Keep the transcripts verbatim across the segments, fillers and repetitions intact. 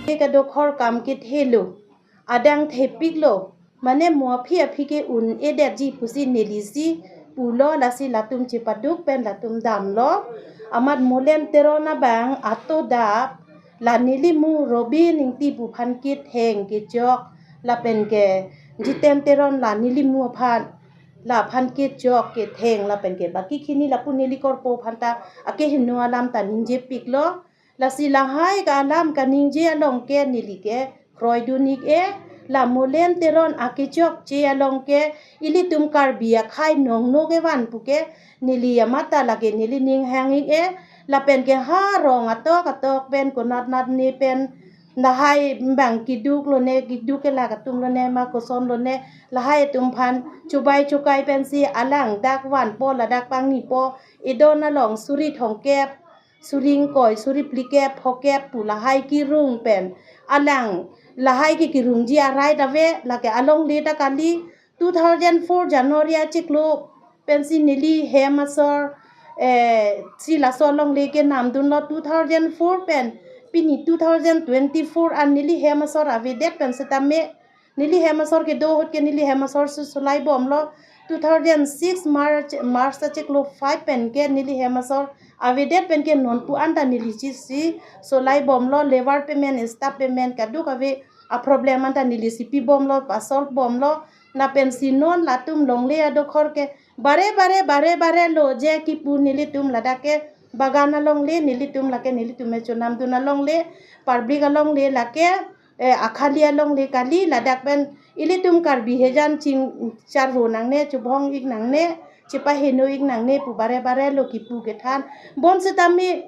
Ke kadokhor kam kethelo, adang thepiklo, mane mo aphi aphi ke un-edetji pusi nelisi pulo, lasi latum chepaduk pen latum damlo. Amat Molen Teron abang ato dap, la nelimu Robin Ingti pu aphan ketheng kechok, lapen ke Jiten Teron la nelimu aphan, la aphan kechok ketheng, lapen ke baki khini lapu neli korpo aphan ta akehingno alam ta ningjepiklo. Lasi lahai ke alam kaningje along ke neli ke kroidun-ik-e, la Molen Teron akechokche along ke ilitum Karbi akhei nongno kevan pu ke neli amat ta lake neli ning hang-ik-e, lapen ke ha rong atok atok pen konat nat ne pen lahai bang keduk lone, keduk ke la katum lone ma koson lone, lahai atum aphan chubai chukai pensi alang dak vanpo, ladak pangnipo, edon along suri thomkep, suri ingkoi, suri phlikep, phokep pu lahai kerung pen alang lahai ke kerungji arai ta ave, lake alongle ta kali. Two thousand four January achiklo pensi neli hem asor, eh, si laso alongle ke namdunlo two thousand four pen, pini two thousand twenty-four an neli hem asor avedet pen setame, neli hem asor kedo ahut ke neli hem asor si solai bomlo. Two thousand six March, March achiklo five pen ke neli hem asor avedet pen ke nonpu anta neli chisi solai bomlo, labour payment, staff payment kaduk ave, a problem anta nelisi pi bomlo, pa solve bomlo. Lapensi non latum longle adokhor ke bare bare bare bare lo je kipu nelitum ladak ke bagan alongle, nelitum lake nelitum me chonamdun alongle, public alongle lake, eh, akhali alongle kali, ladak pen ilitum Karbi hejan ching charvo nangne, chubhong-ik nangne, chepaheno-ik nangne pu bare bare lo kipu kethan. Bon setame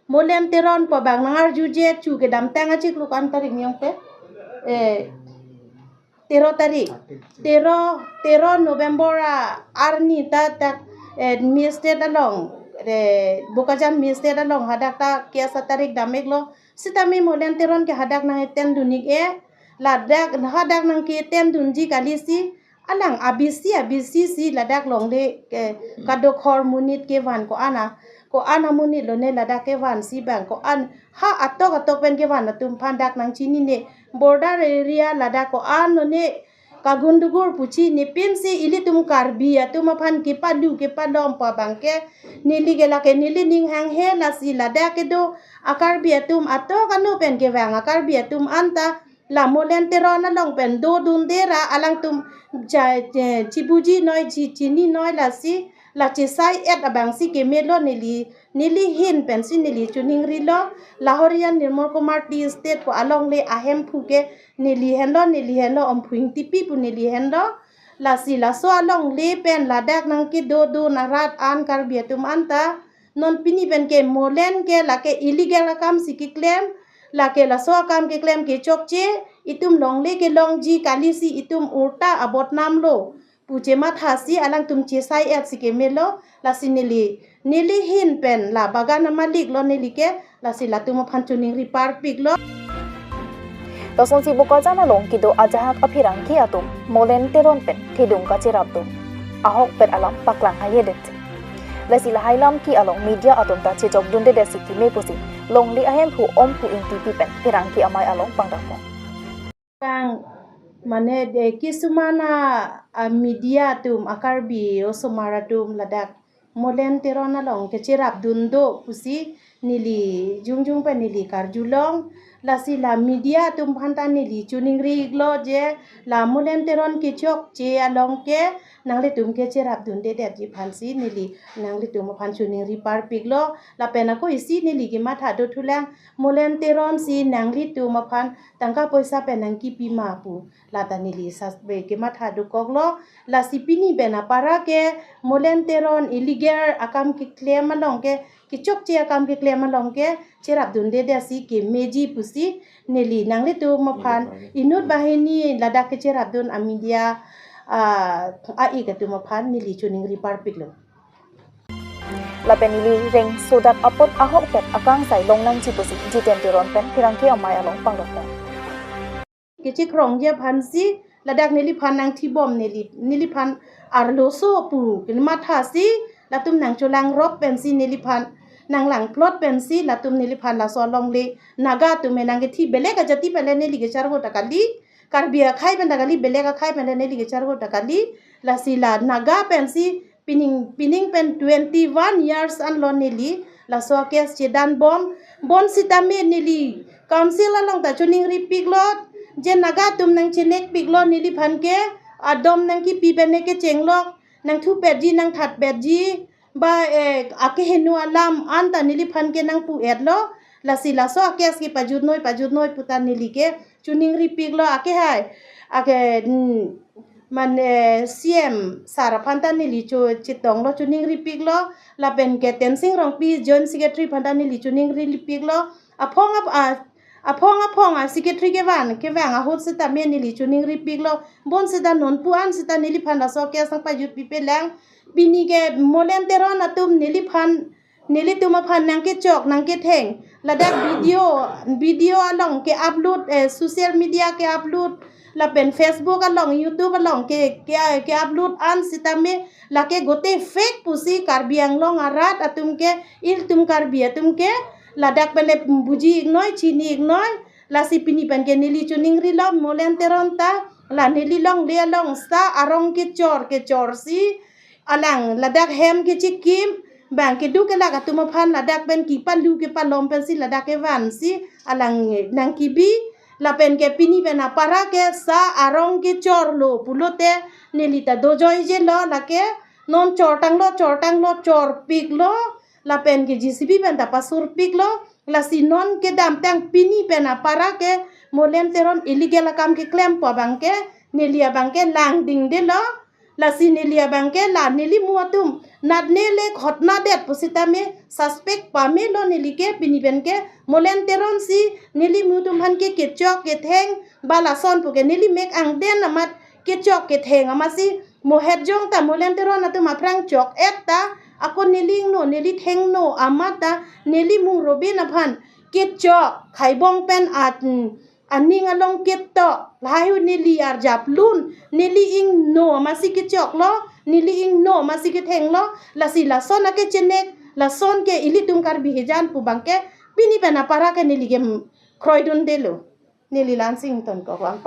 Molen Teron pu abang nangarjuje chu kedamtang achiklo ko-an tarik niyong te, eh, tero tarik, tero, tero November a arni ta dak, eh, Mill State along, eh, Bokajan Mill State along hadak ta case atarik dam-iklo. Setame Molen Teron ke hadak nang-attend dun-ik-e, ladak hadak nangke-attend dunji kalisi alang abisi abisi si ladak longle ke kadokhor monit kevan ko-an a, ko-an amonit lone ladak kevansi bang ko-an ha atok atok pen kevan atum aphan dak nangchinine, border area ladak ko-an lone kagundugur pu chinine pensi ilitum Karbi atum aphan kepalu kepalom pu abang ke neli ke lake neli ning hanghe, lasi ladak kedo a-Karbi atum atok ano pen kevang a-Karbi atum anta la Molen Teron along pen dodunde ra alangtum cha, eh, chibuji noi, chi, chini noi, lasi la chesai-et abangsi kemelo, neli, neli ahin pensi neli choningrilo. La Horijan Nirmal Kumar Tea Estate pu alongle ahemphu ke neli henlo, neli henlo, Omphu Ingtipi pu neli henlo. Lasi laso alongle pen ladak nangkedodun arat an Karbi atum anta non pini pen ke Molen ke lake illegal akam si keklem, lake laso akam keklem kechokche, itum longle kelongji kalisi itum ulta abodnam lo pu chemathasi alangtum chesai-et si kemelo, lasi neli, neli ahin pen la bagan amalik lo neli ke, lasi latum aphan choningri parpiklo. Lasonsi Bokajan along kedo ajahak apherangke atum Molen Teron pen thedung kacherapdun ahokpet alam paklang hayedet. Lasi lahai alam ke along media atum ta chechokdundedetsi keme pusi longle ahemphu Omphu Ingtipi pen pherangke amei along pangdamlo. Kang, mane de kisumana a media atum, a-Karbi osomar atum ladak Molen Teron along kecherapdun do pusi neli jongjong pen neli karjulong, lasi la media atum aphan ta neli choningri-iklo je la Molen Teron kechokche along ke nanglitum kecherapdundedetji aphansi neli nanglitum aphan choningri parpiklo. Lapen ako isi neli kematha dothulang, Molen Teron si nanglitum aphan tangka poisa pen nangkipi ma pu, lata neli sasbe kematha dokoklo. Lasi pini pen apara ke Molen Teron illegal akam keklem along ke, kechokche akam keklem along ke cherapdundedetsi kemeji pusi neli nanglitum aphan inut banghini ladak kecherapdun a media, ah, a-ik atum aphan neli choningri parpiklo. Lapen neli reng sodak apot ahokpet akangsai longnangji pusi Jiten Teron pen pherangke amei along pangdamlo. Kechekrongji aphansi ladak neliphan nangthibom, neli, neliphan arloso pu kemathasi latum nangcholangrop pensi neliphan nang langplot pensi latum neliphan laso alongle Naga atum nangkethi, belek ajati pen le neli kechargo ta kali, Karbi akhai pen ta kali, belek akhai pen le neli kechargo ta kali. Lasi la Naga pensi pining pining pen twenty-one years anlo neli laso case chedan bom. Bonsitame neli council along ta choningripiklo, je Naga atum nangchinekpiklo neliphan ke, adom nangkipi pen ne kechenglok, nangthupetji, nangthatpetji, ba, eh, akeheno alam anta neliphan ke nangpu-etlo. Lasi laso case ke pajutnoi, pajutnoi puta neli ke choningripiklo, akehai, ake, hmm, mane C M sir aphan ta neli cho chetonglo, choningripiklo, lapen ke Tensing Rongpi Joint Secretary aphan ta neli choningripiklo. Aphong ap-, a, aphong aphong a secretary kevan kevang ahut sitame neli choningripiklo. Bonsita non pu-an sita neliphan laso case nangpajutpipelang. Pini ke Molen Teron atum neliphan, nelitum aphan nangkechok nangketheng, ladak video, video along ke-upload, eh, social media ke-upload, lapen Facebook along, YouTube along ke, ke, ke-upload an sitame lake gote fake pusi Karbi Anglong arat atum ke, ilitum Karbi atum ke ladak pen le buji-iknoi, chini-iknoi. Lasi pini pen ke neli choningrilo Molen Teron ta, la neli longle along sita arong kechor kechorsi, alang ladak hem kechikim, bang keduk kelak atum aphan ladak pen kepalu kepalom pensi ladak kevansi alang nangkebi, lapen ke pini pen apara ke sita arong kechorlo pulote neli ta dojoijelo, lake non chortanglo, chortanglo, chorpiklo, lapen ke J C B pen ta pasurpiklo. Lasi non kedamtang pini pen apara ke Molen Teron illegal akam keklempo abang ke neli abang ke langdingdelo. Lasi neli abang ke la neli mu atum natne le khotna det pusitame suspect pamelo neli ke. Pini pen ke Molen Teron si neli mu atum aphan ke kechok ketheng ba lason pu ke neli mek angden amat kechok ketheng amatsi mohet jong ta Molen Teron atum aphrang chok-et ta, ako neli ingno, neli thengno amat ta neli mu Robin aphan kechok khaibong pen at, mm, aning along ketok, lahai hu neli arjap lun, neli ingno amatsi kechoklo, neli ingno amatsi kethenglo. Lasi lason akechenek, lason ke ilitum Karbi hijan pu abang ke pini pen apara ke neli ke, mm, kroidundelo. Neli Lansing Ingtonkok vang